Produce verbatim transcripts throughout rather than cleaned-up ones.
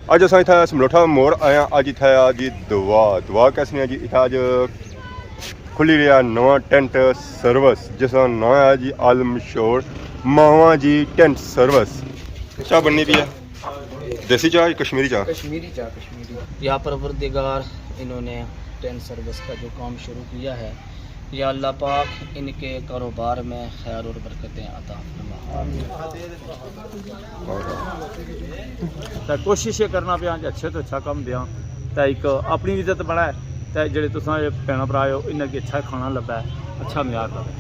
اج اساں اتھا سملوٹھا موڑ آئے آں۔ اج اتھا آ جی دعا، دعا کیسنی آ جی؟ اتھا اج کھلی رہیا نواں ٹینٹ سروس، جس دا ناں ہے جی عالم شور ماواں جی ٹینٹ سروس۔ چاہ بننی پئی ہے؟ دیسی چاہ یا کشمیری چاہ؟ کشمیری چاہ، کشمیری۔ یا پروردگار، انہوں نے ٹینٹ سروس کا جو کام شروع کیا ہے، یا اللہ پاک ان کے کاروبار میں خیر اور برکتیں عطا فرما۔ تے کوشش یہ کرنا پیا کہ اچھے تو اچھا کم دیاں، تے ایک اپنی عزت بنائے، تے جڑے تساں اے بھیناں بھرا ہو، انہاں کی اچھا کھانا لبھے، اچھا معیار لبھے۔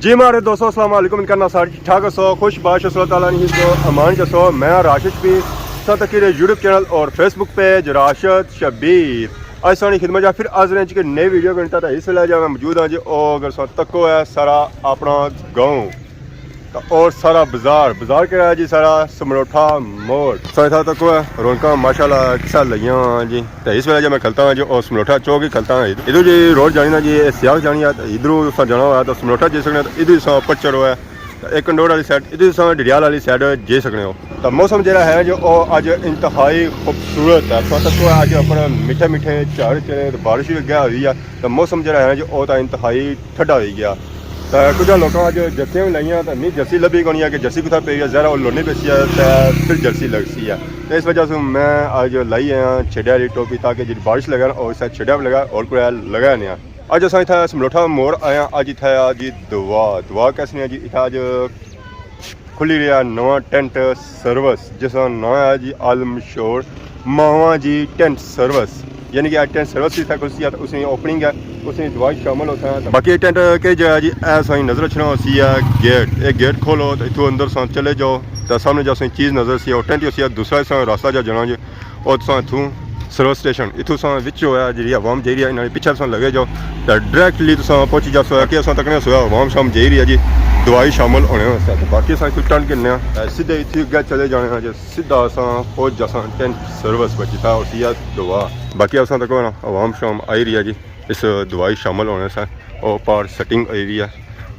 جی ماڑے دوستو، السلام علیکم۔ امید کرنا سارے ٹھیک ٹھاک ہسو، خوش باش ہسو، اللہ تعالیٰ نی حفظ و امان چ ہسو۔ میں راشد شفیع، تساں تکی رہے یوٹیوب چینل اور فیس بک پیج راشد شبیر۔ اج ساڑی خدمت چ پھر حاضر ہیں جی کہ نئی ویڈیو کے ساتھ۔ اس ویلے جا میں موجود ہاں جی، او اگر تساں تکو ہے سارا اپنا گاؤں، تے اور سارا بازار، بازار کیڑا ہے جی؟ سارا سملوٹھا موڑ۔ سو اتھا تکو ہے، رونقاں ماشاءاللہ کسا لگیاں ہویاں جی۔ تے اس ویلے جا میں کھلتا ہاں جی، او سملوٹھا چوک ہی کھلتا ہاں۔ ادھر جی روڈ جانی نا جی، اے سیاخ جانی ہے، تے ادھروں تساں جانا ہویا تے سملوٹھا جائی سکنے، تے ادھر تساں پچھر ہویا، تے اے کنڈوڑ والی سائیڈ، ادھر تساں ڈڈیال والی سائیڈ جائی سکنے ہو۔ تے موسم جیڑا ہے جو او اج انتہائی خوبصورت ہے۔ تساں تکو اج اپر میٹھے میٹھے جھڑ چلے تے بارش وی اگے ہوئی ہے، تے موسم جیڑا ہے جو او تاں انتہائی ٹھڈا ہوئی گیا۔ تے کجھ لوکاں اج جرسیاں وی لائیاں، تے نی جرسی لبھی کونی ہے کہ جرسی کتھا پئی ہے، ظاہر ہے او لونی پیسی ہے تے پھر جرسی لگسی ہے۔ تے اس وجہ سے میں اج لائی آیا چھیڑے والی ٹوپی، تاکہ جیڑی بارش لگا نا، او اس چھیڑے وی لگا اور کوئی لگا نہیں۔ اج اساں اتھا سملوٹھا موڑ آئے آں۔ اج اتھا آ جی دعا، دعا کیسنی آ جی؟ اتھا اج کھلی رہیا نواں ٹینٹ سروس، جس دا ناں ہے جی عالم شور ماواں جی ٹینٹ سروس۔ یعنی کہ اج ٹینٹ سروس اتھا کھلسی ہے، تے اس نی اوپننگ ہے، اس نی دعا شامل ہوساں۔ باقی اے ٹینٹ کہڑی جگہ ہے جی؟ اے تساں نظر اچھنا ہوسی ہے گیٹ، اے گیٹ کھولو تے اتھوں اندر تساں چلے جاؤ، تے سامنے جا تساں چیز نظر سی، او ٹینٹ ہوسی ہے۔ دوسرا تساں راستہ جا جانا جی، او تساں اتھوں سروس سٹیشن، اتھوں تساں وچ ہویا جیڑی عوام جائی رہی ہے، انہاں نے پچھے تساں لگے جاؤ، تے ڈائریکٹلی تساں پہنچی جاسو کہ اساں تکنے سو عوام شام جائی رہی ہے جی دعائی شامل ہونے واسطے۔ تے باقی اساں اتھوں ٹرن کرنے آں، تے سیدھے اتھوں اگے چلے جانے آں جی، سیدھا اساں پہنچ جاساں ٹینٹ سروس پر، جتھا ہوسی ہے دعا۔ باقی اساں تکو نا عوام شام آئی رہی ہے جی اس دعائی شامل ہونے سے۔ او پار سیٹنگ ہوئی ہوئی ہے،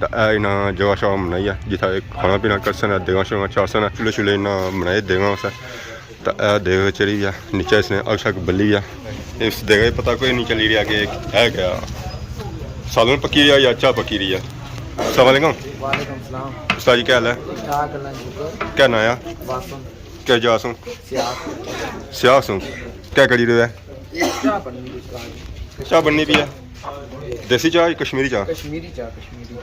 تے اے انہاں جگہ شاہ بنائی ہے، جتھا اے کھانا پینا کرسن، دیگاں شیگاں چاڑسن، چولہے شولہے انہاں بنائے دیگاں واسطے۔ تے اے دیگا چڑھی گیا، نیچے اس نے اگ شگ بلی گیا۔ اس دیگا کی پتہ کوئی نہیں چلی رہیا کہ ہے کیا۔ سالن پکی رہیا یا چاہ پکی رہی ہے؟ السلام علیکم۔ وعلیکم السلام۔ استاد جی، کیا حال ہے؟ ٹھیک ٹھاک، اللہ کا شکر۔ کیا ناں ہے؟ باسم۔ کیا جا سوں؟ سیاہ۔ سیاہ سوں۔ کیا کری رہے؟ چاہ بننی پئی استاد جی۔ چاہ بننی پئی ہے؟ دیسی چاہ یا کشمیری چاہ؟ کشمیری چاہ، کشمیری۔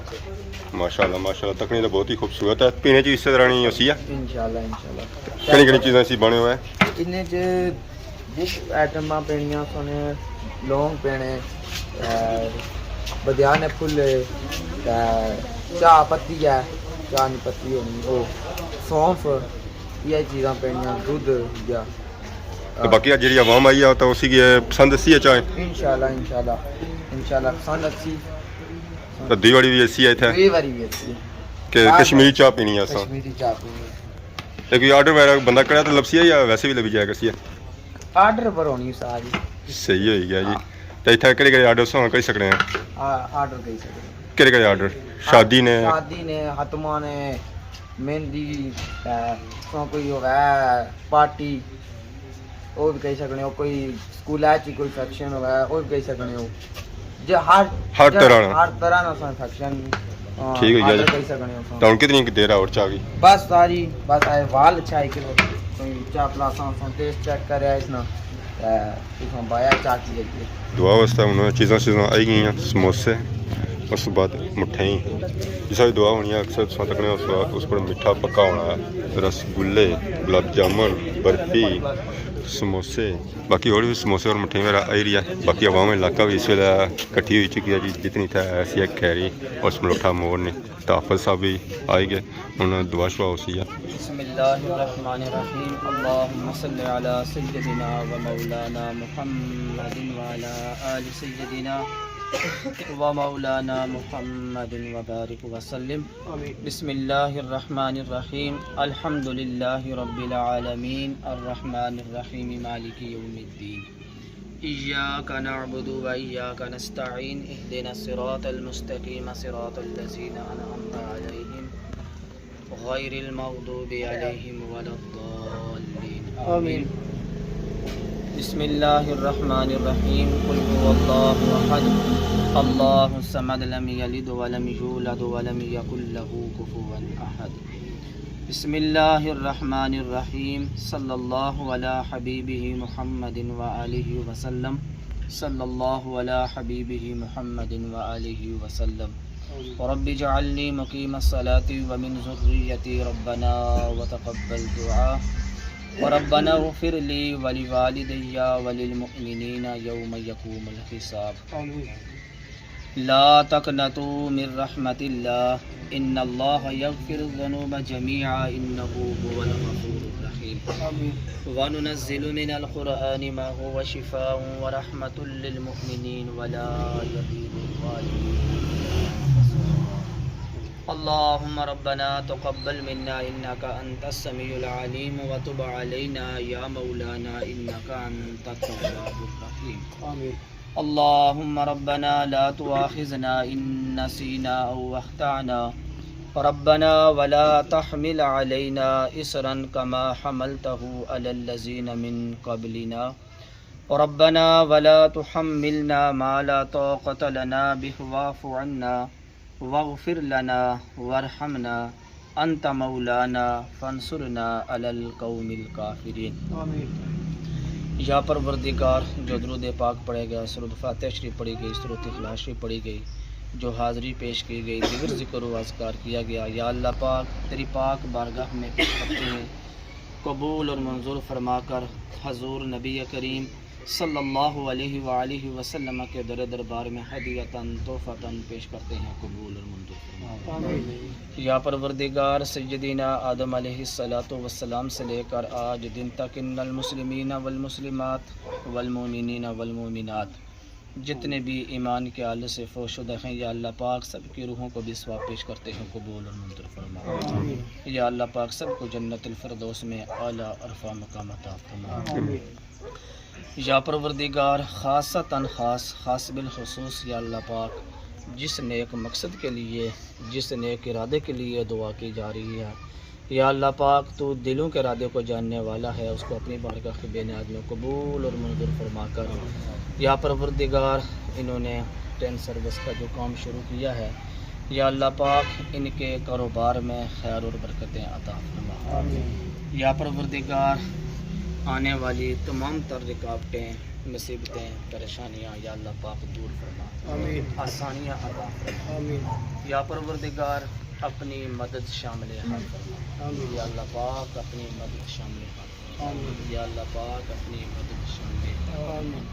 ماشاءاللہ، ماشاءاللہ، تکنے تو بہت ہی خوبصورت ہے۔ پینے چ اس طرح نہیں ہوسی ہے؟ انشاءاللہ، انشاءاللہ۔ کہڑی کہڑی چیزاں اسی بنے ہوئے ہیں؟ انہیں چ ڈش آئٹماں پینیاں سن، لونگ پینے، تے بدیانے پھل، تے چاہ پتی ہے، چاہ نی پتی ہونی، او سونف، یہ چیزاں پینیاں، دودھ یا تے باقی اج جیڑی عوام آئی ہے، تے اسی کی پسند اسی ہے چاہ؟ انشاءاللہ، انشاءاللہ، انشاءاللہ پسند اسی۔ تے دوئی واری وی اسی ہے اتھے؟ دوئی واری وی اسی۔ کہ کشمیری چاہ پینی ہے اساں؟ کشمیری چاہ پینی ہے۔ تے کوئی آرڈر وغیرہ بندہ کرے تے لبسی ہے یا ویسے وی لبھی جایا کرسی ہے؟ آرڈر پر ہونی استاد جی۔ صحیح ہوئی گیا جی۔ ہاں۔ تے اتھے کہڑے کہڑے آرڈر اساں کری سکنے ہیں؟ آ-، آرڈر کری سکنے ہیں۔ کہڑے کہڑے آرڈر؟ شادی نے؟ شادی نے، ختمہ نے، مہندی، تے کوئی ہووے پارٹی، او وی کری سکنے ہو، کوئی سکول اچ کوئی فنکشن ہووے، او وی کری سکنے ہو۔ جے ہر، ہر طرح نا۔ ہر طرح نا اساں فنکشن، آ، ٹھیک ہوئی گیا آرڈر جی۔ کری سکنے ہو اساں۔ تے ہن کتنی ک دیر ہے اور چاہ کی؟ بس ساری، بس اے وال اچھا ہے کہ کوئی چاہ پلاساں اساں ٹیسٹ چیک کریا اس نا، تے تساں بایا چاہ کی ہے۔ دعا واسطے ہن چیزاں شیزاں آئی گئیاں، سموسے، اس بعد مٹھائی۔ جس ویلے دعا ہونی ہے، اکثر تساں تکنے اس وقت اس پر میٹھا پکا ہونا ہے، رس گلے، گلاب جامن، برفی، سموسے، باقی اور بھی سموسے اور مٹھائی وغیرہ آئی رہی ہے۔ باقی عوام علاقہ بھی اس ویلے کٹھی ہوئی چکی ہے جی، جتنی تھے ایسی ہے کھیری اور سملوٹھا موڑ نے۔ تحفظ صاحب بھی آئی گئے، ہن دعا شعا ہوسی ہے۔ بسم اللہ الرحمن الرحیم۔ اللہم صل علی سیدنا و مولانا محمد وعلی آل سیدنا و مولانا محمد وبارک وسلم۔ آمین۔ بسم اللہ الرحمن الرحیم۔ الحمد للہ رب العالمین، الرحمن الرحیم، مالک یوم الدین۔ إياك نعبد وإياك نستعين، اهدنا الصراط المستقيم، صراط الذين أنعمت عليهم، غير المغضوب عليهم ولا الضالين. آمين. بسم الله الرحمن الرحيم. قل هو الله أحد، الله الصمد، لم يلد ولم يولد ولم يكن له كفوا أحد. بسم الله الرحمن الرحيم. صلى الله على حبيبه محمد وآله وسلم. صلى الله على حبيبه محمد وآله وسلم. رب اجعلني مقيم الصلاة ومن ذريتي ربنا وتقبل دعاء. وربنا اغفر لي ولوالدي وللمؤمنين يوم يقوم الحساب. آمين. لا تقنطوا من رحمة الله، إن الله يغفر الذنوب جميعا، إنه هو الغفور الرحيم. آمين. وننزل من القرآن ما هو شفاء ورحمة للمؤمنين ولا يزيد الظالمين إلا خسارا. اللهم ربنا تقبل منا إنك أنت السميع العليم وتب علينا يا مولانا إنك أنت التواب الرحيم. آمين. اللهم ربنا لا تؤاخذنا إن نسينا أو أخطأنا. ربنا ولا تحمل علينا إصرا كما حملته على الذين من قبلنا. ربنا ولا تحملنا ما لا طاقة لنا به واعف عنا واغفر لنا وارحمنا أنت مولانا فانصرنا على القوم الكافرين. آمين. یا پروردگار، جو درود پاک پڑھے گیا، سورۃ فاتحہ شریف پڑھی گئی، سورۃ اخلاص شریف پڑھی گئی، جو حاضری پیش کی گئی، دیگر ذکر و اذکار کیا گیا، یا اللہ پاک، تیری پاک بارگاہ میں پیش کرتے ہیں، قبول اور منظور فرما کر حضور نبی کریم صلی اللہ علیہ وآلہ وسلم کے در دربار میں ہدیتاً تحفتاً پیش کرتے ہیں، قبول اور منظور فرما۔ آمین۔ یا پروردگار، سیدنا آدم علیہ الصلوۃ والسلام سے لے کر آج دن تک ان المسلمین والمسلمات والمؤمنین والمؤمنات جتنے بھی ایمان کے حالت سے فوت شدہ ہیں، یا اللہ پاک سب کی روحوں کو بھی ثواب پیش کرتے ہیں، قبول اور منظور فرما۔ آمین۔ یا اللہ پاک سب کو جنت الفردوس میں اعلیٰ عرفہ مقام عطا فرما۔ آمین۔ یا پروردگار، خاصتاً خاص، خاص بالخصوص یا اللہ پاک، جس نیک مقصد کے لیے، جس نیک ارادے کے لیے دعا کی جا رہی ہے، یا اللہ پاک، تو دلوں کے ارادے کو جاننے والا ہے، اس کو اپنی بارگاہ کی بے نیاز میں قبول اور منظور فرما کر، یا پروردگار، انہوں نے ٹین سروس کا جو کام شروع کیا ہے، یا اللہ پاک، ان کے کاروبار میں خیر اور برکتیں عطا فرما۔ آمین۔ یا پروردگار، آنے والی تمام تر رکاوٹیں، مصیبتیں، پریشانیاں یا اللہ پاک دور فرما۔ آمین۔ آسانیاں عطا فرما۔ آمین۔ یا پروردگار، اپنی مدد شامل حال فرما۔ آمین۔ یا اللہ پاک، اپنی مدد شامل حال فرما۔ آمین۔ یا اللہ پاک، اپنی مدد شامل حال فرما۔ آمین۔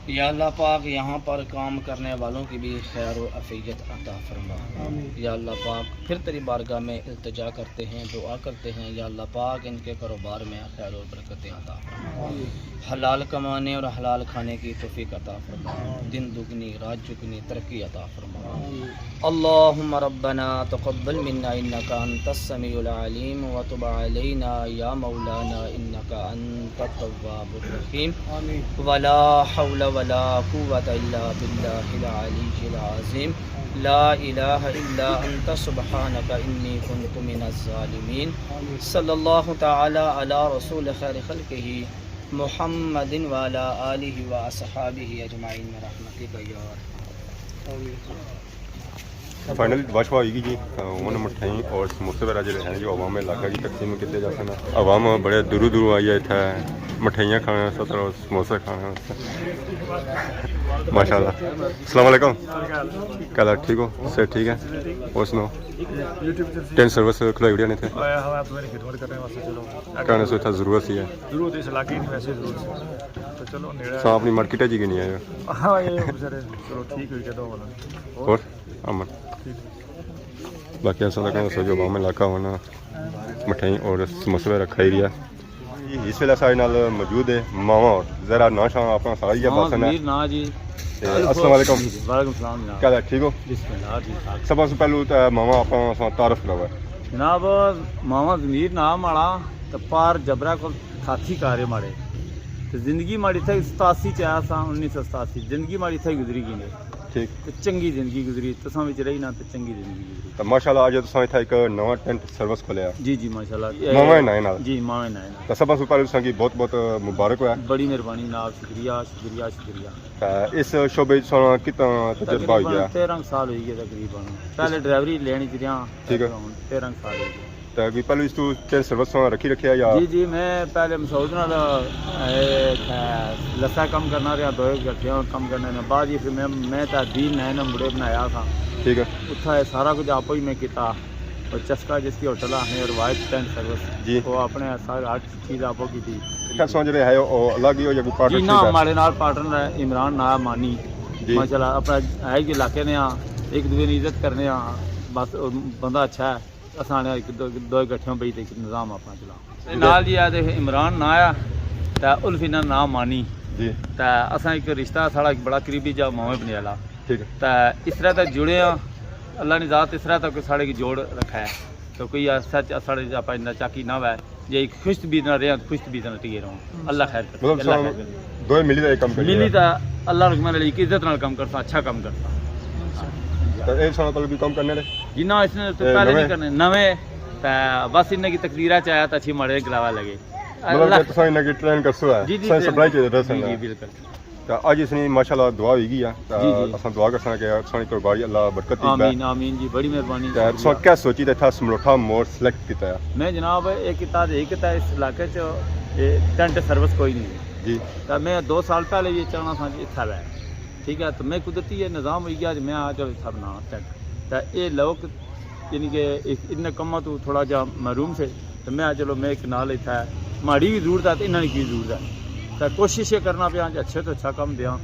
یا اللہ پاک، یہاں پر کام کرنے والوں کی بھی خیر و عافیت عطا فرما۔ آمین۔ یا اللہ پاک، پھر تیری بارگاہ میں التجا کرتے ہیں، دعا کرتے ہیں، یا اللہ پاک، ان کے کاروبار میں خیر و برکتیں عطا فرما۔ آمین۔ حلال کمانے اور حلال کھانے کی توفیق عطا فرما۔ آمین۔ دن دگنی، رات چگنی ترقی عطا فرما۔ آمین۔ اللهم ربنا تقبل منا إنك أنت السميع العليم وتب علينا يا مولانا إنك أنت التواب الرحيم. آمين. ولا حول ولا قوة إلا بالله العلي العظيم. لا إله إلا أنت سبحانك إني كنت من الظالمين. آمين. صلى الله تعالى على رسول خير خلقه محمد وعلى آله وأصحابه أجمعين برحمتك يا أرحم الراحمين. آمين. فائنل واشوا ہوئی گئی جی۔ ہن مٹھائی اور سموسے وغیرہ جڑے ہیں جو عوام علاقہ کی تقسیم کیتے جاتے ہیں۔ عوام بڑے دوروں دوروں آئی ہے اتھے مٹھائیاں کھانے واسطے اور سموسے کھانے واسطے۔ ماشاءاللہ۔ السلام علیکم۔ کیا حال ہے؟ ٹھیک ہو؟ صحت ٹھیک ہے؟ اور سناؤ؟ ٹین سروس کھلائی اڑیا نے تھے؟ آیا ہوا تمہاری خدمت کرنے واسطے، چلو۔ کہنے سے اتھا ضرورت ہی ہے۔ ضرورت اس علاقے کی ویسے ضرورت ہے۔ تو چلو نیڑے ساں اپنی مارکیٹ ہے جی کہ نہیں آئے ہو؟ ہاں، یہ بیچارے، چلو ٹھیک ہوئی کہتا ہوا۔ اور؟ امن۔ باقی اساں تاں کہنا سو جو عوام علاقہ ہونا مٹھائی اور سموسے وغیرہ کھائی رہیا۔ اس ویلے ساڑے نال موجود ہے ماما اور ذرا ناں شاں اپنا سارا ہی ہاں، پسند ہے۔ ضمیر ناں جی۔ تے السلام علیکم۔ وعلیکم السلام جناب۔ کیا حال ہے؟ ٹھیک ہو؟ بسم اللہ، ٹھیک ٹھاک۔ سب سے پہلو تے ماما اپنا ساں تعارف کراؤ۔ جناب، ماما ضمیر ناں ماڑا تے پار جبرا کول ساتھی کارے ماڑے۔ تے زندگی ماڑی تھا ستاسی چ آیا سا، انیس سو ستاسی۔ زندگی ماڑی تھا گزری گئی نے۔ ٹھیک۔ تے چنگی زندگی گزری، تساں وچ رہی نا تے چنگی زندگی گزری۔ تے ماشاءاللہ، اج تساں اتھا ایک نواں ٹینٹ سروس کھولیا۔ جی، جی، ماشاءاللہ۔ ماما نے ناں نال۔ جی، ماما نے ناں نال۔ تے سب سے پہلے تساں کی بہت بہت مبارک ہویا۔ بڑی مہربانی جناب، شکریہ، شکریہ، شکریہ۔ تے اس شعبے وچ تساں کتنا تجربہ ہوئی تقریباً گیا؟ تیرہ سال ہوئی گئے تقریباً۔ پہلے ڈرائیوری لین وچ رہیا، ٹھیک ہے۔ ہن تیرہ سال ہوئی گئے۔ تے کوئی پہلے اس تو ٹینٹ سروس تساں رکھی رکھیا یا؟ جی، جی، میں پہلے مسعود نال، اے، اتھے لسا کم کرنا رہیا، دوئے کٹھے کم کرنے نے۔ بعد وچ پھر میں، میں تے دین نئے نئے مڑے بنایا تھا۔ ٹھیک ہے۔ اتھا اے سارا کچھ آپ ہی میں کیتا۔ اور چسکا جس کی ہوٹل آخنے، روایت ٹینٹ سروس۔ جی۔ وہ اپنے سارے ہر چیز آپ کی تھی۔ اچھا، سو جڑے ہے، او الگ ہی ہو یا کوئی پارٹنر جی؟ نہ، ہمارے نال پارٹنر ہے عمران نایا مانی۔ جی۔ ماشاءاللہ، اپنا ہے ہی علاقے نے ہاں، ایک دوسرے کی عزت کرنے ہاں، بس، او بندہ اچھا ہے، اساں نے ایک دو، دو اکٹھے بئی تے ایک نظام اپنا چلا۔ تے نال جی، اے تے عمران نایا، تے الفی نا نام مانی۔ جی۔ تے اساں ایک رشتہ ساڑا ایک بڑا قریبی جا ماوے بنی والا۔ ٹھیک ہے۔ تے اس طرح تے جڑے ہاں، اللہ نے ذات اس طرح تے کوئی ساڑے کی جوڑ رکھا ہے۔ تو کوئی ایسا چ-، ساڑے چ اپنا اندا چاکی نہ ہوئے، جے ایک خوش طبیعت نہ رہے، خوش طبیعت نہ ٹکے رہو۔ اللہ خیر کرے، مطلب اللہ ساں خیر کرے۔ دوئے ملی تے ایک کم کریے۔ ملی تے اللہ رحمان علی کی عزت نال کم کرسا، اچھا کم کرسا۔ تے اے ساں پہلے بھی کم کرنے نے؟ جی نہ، اس نے تو اے پہلے نویں؟ نہیں کرنے، نویں۔ تے بس انہیں کی تقدیرہ چ آیا تے اچھی ماڑے گلاوا لگے۔ مطلب اللہ کہ تساں انہیں کی ٹرین کرسو ہے؟ جی، جی، ساں ٹرین سپلائی کرسو۔ چاہیے تھا جی، ساں۔ جی، بالکل۔ تے اج اس نی ماشاءاللہ دعا ہوئی گئی ہے۔ تے جی، جی۔ اساں دعا کرساں کہ تساں نی کاروبار اچ اللہ برکت دی۔ آمین، آمین جی، بڑی مہربانی، تے شکریہ۔ تساں کیا سوچی تے اتھا سمروٹھا موڑ سلیکٹ کیتا ہے؟ میں جناب، ایک کیتا، ایک کیتا اس علاقے چ، اے، ٹینٹ سروس کوئی نہیں۔ جی۔ تے میں دو سال پہلے وی چاہنا تھا جی اتھا وے۔ ٹھیک ہے، تے میں قدرتی اے نظام ہوئی گیا جی، میں آ چلو اتھا بنا ٹینٹ۔ تے اے لوگ یعنی کہ اس، انہاں کماں تو تھوڑا جہا محروم سے، تے میں آخیا، چلو، میں ایک نال اتھا ہے، ماڑی وی ضرورت ہے تے انہاں نی کی ضرورت ہے۔ تے کوشش یہ کرنا پیا کہ اچھے تو اچھا کم دیاں،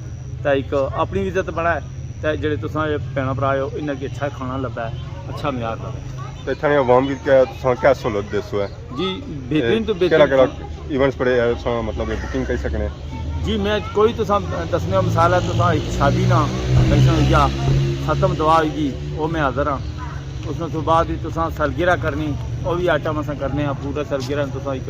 تے ایک اپنی بھی عزت بنائے، تے جڑے تساں یہ بھیناں بھرا ہو، انہاں کی اچھا کھانا لبھے، اچھا معیار لبھے۔ تے اتھاں نے عوام کی کیا، تساں کیا سہولت دیسو ہے؟ جی، بہترین تو بہترین۔ کہڑا کہڑا ایونٹس پڑے ہیں، تساں مطلب یہ بکنگ کری سکنے؟ جی، میں کوئی تساں دسنے ہو، مثال ہے، تساں ایک شادی نا فنکشن ہوئی گیا، ختم دعا ہوئی گئی، وہ میں حاضر ہاں۔ اس نے تو بعد بھی تساں سالگرہ کرنی، وہ بھی آئٹم اساں کرنے ہاں۔ پورا سالگرہ تساں ایک،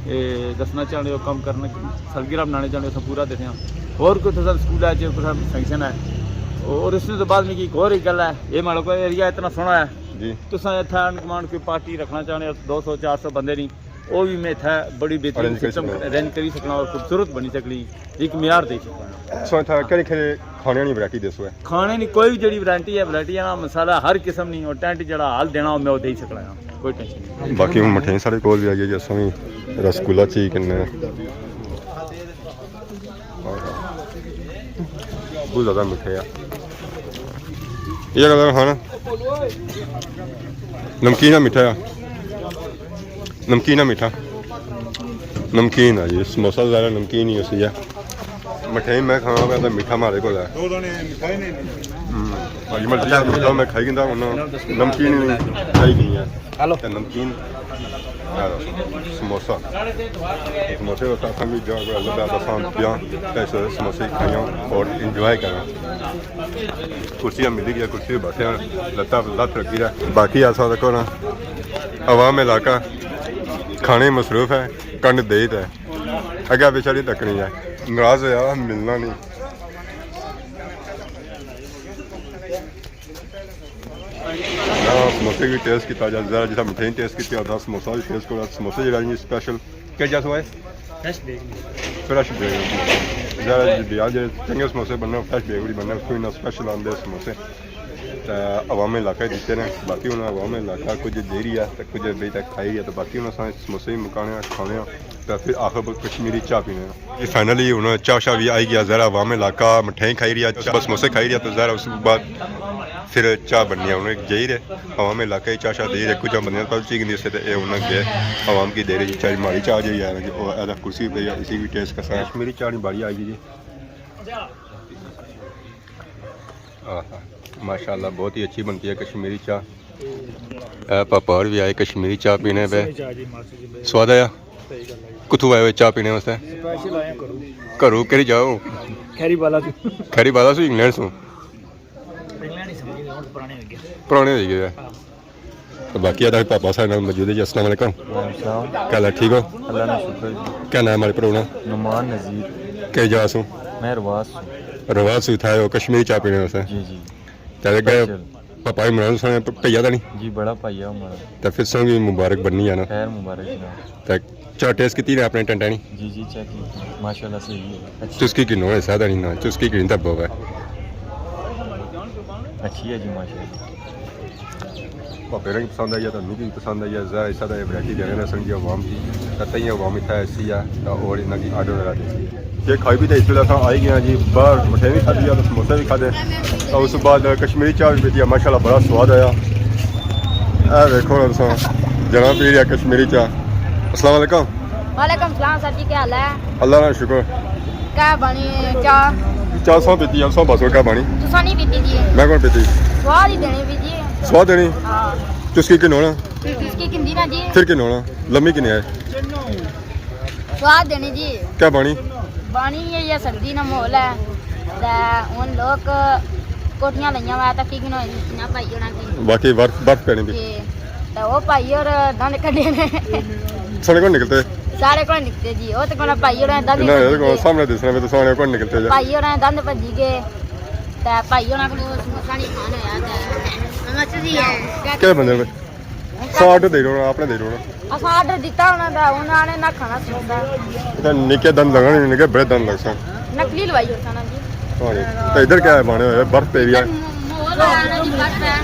اے، دسنا چاہنے ہو، کم کرنے، سالگرہ بنانے چاہنے ہو، اساں پورا دینے ہاں۔ اور کوئی تساں سکول ہے، جے کوئی فنکشن ہے، اور اس نے تو بعد میں کی ایک اور ایک گل ہے، یہ ماڑے کو ایریا اتنا سوہنا ہے۔ جی۔ تساں اتھا آنڈ گوانڈ کوئی پارٹی رکھنا چاہنے ہو، دو سو چار سو بندے نہیں، وہ بھی میں اتھا بڑی بہترین ارینج کری سسٹم سکنا۔ ارینج کری سکنا اور خوبصورت بنی سکنی، ایک معیار دے سکنا۔ سو اتھا کہڑے کہڑے کھانے نی ورائٹی دیسو ہے؟ کھانے نی کوئی بھی جڑی ورائٹی ہے، ورائٹی نا مسالہ ہر قسم نی، اور ٹینٹ جڑا حال دینا ہو، میں وہ دے سکنا ہاں، کوئی ٹینشن نہیں۔ باقی ہن مٹھائی ساڑے کول بھی آئی ہے جی، اساں بھی رسگلا چاہی کنے۔ بہت زیادہ مٹھے آ۔ یہ کہڑا کھانا؟ نمکین آ مٹھا آ؟ نمکین آ مٹھا؟ نمکین آ جی، سموسہ ذرا نمکین ہی ہوسی ہے۔ مٹھائی میں کھانا پیا تے مٹھا ماڑے کول ہے۔ ہوں۔ ہاں جی، مرضی ہے، مٹھا میں کھائی گھندا، انہاں نمکین ہی کھائی گھنی ہے۔ ہیلو۔ تے نمکین، اے لو، سموسہ۔ سموسے تو اساں بھی جا کے اللہ تعالیٰ آسان دیاں، تے اس سموسے کھائیاں اور انجوائے کراں۔ کرسیاں ملی گیا، کرسی بیٹھے ہیں، لتاں لت رکھی رہے۔ باقی ایسا دیکھو نا، عوام علاقہ کھانے مصروف ہے، کنڈ دے تے اگے پچھے نہیں تکنی ہے۔ ناراض ہویا، ملنا نہیں۔ نہ سموسے کی ٹیسٹ کیتا جا، ذرا جیسا مٹھائی ٹیسٹ کیتی، آدھا سموسہ بھی ٹیسٹ کرو۔ سموسے جڑا جی اسپیشل کیا کیا سوائے؟ فریش بیک۔ فریش بیک۔ ذرا جی بیا جے چنگے سموسے بننے، فریش بیک بھی بننے، اس کو انہاں اسپیشل آندے سموسے۔ تے عوام علاقہ دیتے نے، باقی انہاں عوام علاقہ کچھ دے رہی ہے تے کچھ ابھی تک کھائی رہی ہے، تے باقی انہاں سارے سموسے بھی مکانے آ، کھانے آ۔ تے پھر آخر پر کشمیری چاہ پینے آ۔ یہ فائنلی ہن چاہ شاہ بھی آئی گیا، ذرا عوام علاقہ مٹھائی کھائی رہی ہے، چاہ، سموسے کھائی رہی ہے، تو ذرا اس بعد پھر چاہ بننی ہے۔ ہن جائی رہے عوام علاقہ چاہ شاہ دے رہے، کچھ بندے پتہ چیک نہیں سے، تے اے ہن گئے عوام کی دے رہے جی چاہ، ماڑی چاہ جی ہے، او ادا کرسی پہ اسی بھی ٹیسٹ کرساں۔ کشمیری چاہ نی باری آئی گئی جی۔ آہا، ماشاءاللہ، بہت ہی اچھی بنتی ہے کشمیری چاہ۔ اے پاپا اور بھی آئے کشمیری چاہ پینے پہ۔ سواد آیا؟ کتھوں آئے ہوئے چاہ پینے واسطے؟ اسپیشل آئے ہیں گھروں۔ گھروں کیڑی جاؤ؟ کھیری بالا سوں۔ کھیری بالا سوں، انگلینڈ سوں؟ انگلینڈ ہی سمجھی، ہن پرانے ہوئی گئے۔ پرانے ہوئی گئے۔ تو باقی ادا پاپا ساڑے نال موجود ہے جی۔ السلام علیکم۔ وعلیکم السلام۔ کیا حال ہے، ٹھیک ہو؟ اللہ نا شکر جی۔ کیا نام ہے ہمارے پرانا؟ نعمان نذیر۔ کہڑی جگہ سوں؟ میں رواس سوں۔ رواج سے اتھا آئے ہو کشمیری چاہ پینے واسطے۔ جی، جی۔ تے اگے اسپیشل۔ پاپا عمران حسین نے بھیا دا نہیں؟ جی، بڑا بھیا ہمارا۔ تے پھر سوں کی مبارک بننی ہے نا۔ خیر مبارک جناب۔ تے چاہ ٹیسٹ کیتی نے اپنے ٹنٹانی؟ جی، جی، چیک کی۔ ماشاءاللہ صحیح ہے۔ اچھی۔ چسکی کی نوڑے سادہ نہیں نا، چسکی کی نہیں دبا ہوا ہے۔ اچھی ہے جی، ماشاءاللہ۔ پاپے نے بھی پسند آئی ہے، تو مجھے بھی پسند آئی ہے۔ ظاہر ہے، سارا یہ ورائٹی دینے نے سنگی عوام کی، تو تئیں عوام اتھا ایسی ہے، تو اور انہاں کی آرڈر وغیرہ دیتی ہے۔ یہ کھائی بھی تو اس ویلے اساں آئی گئے ہیں جی، باہر مٹھائی بھی کھادی ہے، تو سموسے بھی کھادے، تو اس بعد کشمیری چاہ بھی پیتی ہے، ماشاءاللہ بڑا سواد آیا۔ اے دیکھو نا تساں، جناب پی رہا کشمیری چاہ۔ السلام علیکم۔ وعلیکم السلام سر جی، کیا حال ہے؟ اللہ کا شکر۔ کیا بنی چاہ؟ چاہ سو پیتی ہے، سو بس، اور کیا بنی؟ تساں نہیں پیتی جی؟ میں کون پیتی؟ سواد ہی دینی بھی جی۔ سواد دینی؟ ہاں۔ چسکی کن ہونا؟ چسکی کن دی نا جی۔ پھر کن ہونا؟ لمبی کن ہے؟ سواد دینی جی۔ کیا بنی؟ بنی یہ، یہ سردی نا ماحول ہے۔ تے ہن لوگ کوٹیاں لائیاں ہوا، تاں کی گنو نہ پائی ہونا کی۔ باقی برف، برف پینی بھی۔ جی۔ تے او بھائی اور دند کڈے نے۔ ساڑے کون نکلتے؟ ساڑے کون نکلتے جی، او تے کونا بھائی اور دند نہ، یہ تو سامنے دسنا، میں تو ساڑے کون نکلتے جا۔ بھائی اور دند بھجی گئے۔ تے بھائی اور کو سموسہ نہیں کھانا ہویا تے۔ سموسہ بھی ہے۔ کیا بندے پہ؟ سا آرڈر دے رہا، اپنے دے رہا۔ اساں آرڈر دیتا ہونا تے انہاں نے نہ کھانا سموسہ۔ تے نکے دند لگنے، نکے بڑے دند لگ سن۔ نقلی لوائی ہوتا نا جی۔ ہاں جی۔ تے ادھر کیا ہے بنے ہوئے؟ برف پہ بھی ہے۔ ماحول ہے نا جی، برف ہے۔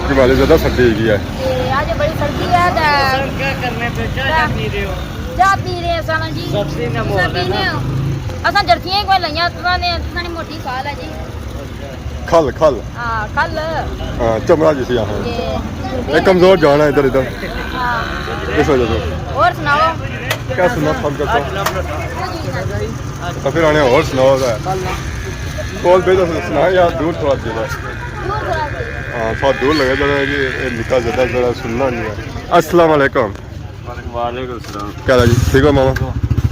جی والے زیادہ سردی ہوئی ہے۔ تے اج بڑی سردی ہے تے سر، کیا کرنے پہ؟ چاہ، چاہ پی رہے ہو؟ چاہ پی رہے ہیں سانا جی۔ سردی نے ماحول ہے نا۔ پینے ہو؟ اساں جرسیاں ہی کوئی لائیاں، تساں نے، تساں نے موٹی سال ہے جی۔ کھل، کھل۔ ہاں، کھل۔ ہاں، چمڑا جسی آخر۔ یہ کمزور جانا ادھر ادھر۔ ہاں۔ اس وجہ سے۔ اور سناؤ؟ کیا سننا پسند کرتا ہوں؟ تو پھر آنے اور سناؤ ذرا۔ کول بھیجو سنا یا دور تھوڑا دل ہے۔ دور تھوڑا دل۔ ہاں، تھوڑا دور لگا ذرا، یہ نکا زیادہ ذرا سننا نہیں ہے۔ السلام علیکم۔ وعلیکم السلام۔ کیا حال ہے جی؟ ٹھیک ہو ماما؟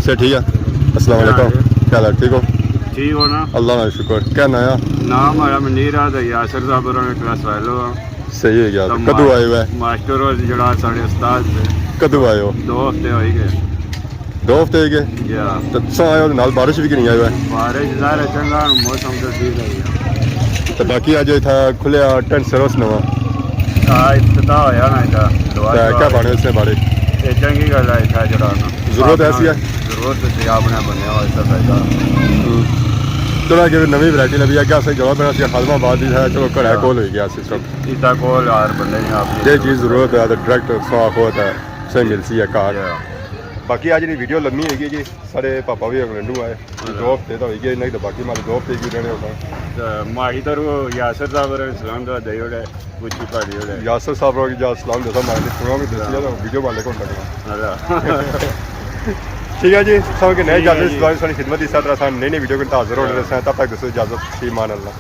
سے ٹھیک ہے؟ السلام علیکم۔ کیا حال ہے؟ ٹھیک ہو؟ ٹھیک ہو نا؟ اللہ کا شکر۔ کیا نام ہے؟ نام ہمارا منیر ہے، تو یاسر صاحب اور میں کلاس فیلو ہاں۔ صحیح ہے یار۔ تو کدو ما-، آئے ہوئے؟ ماسٹر اور جڑا ساڑے استاد تھے۔ کدو آئے ہو؟ دو ہفتے ہو ہی گئے۔ دو ہفتے ہو گئے؟ جی ہاں۔ تو تساں آئے ہو نال بارش بھی کہ نہیں آئے ہوئے؟ بارش ظاہر ہے چنگا موسم تو ٹھیک ہے۔ تو باقی اج اتھا کھلیا ٹینٹ سروس نواں۔ ہاں، افتتاح ہویا نا اتھا، دعا تے شعا کیا ہوئی۔ بنے اس نے بارے؟ یہ چنگی گل ہے اتھا جڑا نا۔ ضرورت ایسی ہے؟ ضرورت تو سی اپنے بنیا ہوا اس طرح کا۔ ہوں۔ چلو اگے نوی ورائٹی لبھی، اگے اسے جواب بنا سی خادم آباد دی ہے، چلو گھر ہاں۔ کول ہوئی گیا سسٹم۔ اتھا کول یار بندے نے اپنی جے چیز ضرورت ہے تو ڈائریکٹ سو آخو تے سے مل سی ہے کار۔ جی۔ باقی اج نی ویڈیو لمبی ہوئی گئی جی، سارے پاپا بھی انگلینڈوں آئے۔ ہاں۔ دو ہفتے تو ہوئی گئے، انہیں تو باقی مارے دو ہفتے کی رہنے ہوتا۔ تے ماڑی طرف یاسر صاحب اور سلام دعا دے اوڑے، پوچھی پاڑی اوڑے۔ یاسر صاحب اور جا سلام دسا، ماڑے سنا بھی دسی جاتا، ویڈیو والے کون تکنا۔ ہاں۔ ٹھیک ہے جی، سب کے نئے ٹھیک ہے اجازت جی۔ دعا ساری خدمت اس طرح سان نئی نئی ویڈیو کے حاضر ہونے ہاں۔ رہے ہیں، تب تک دوستو اجازت، فی امان اللہ۔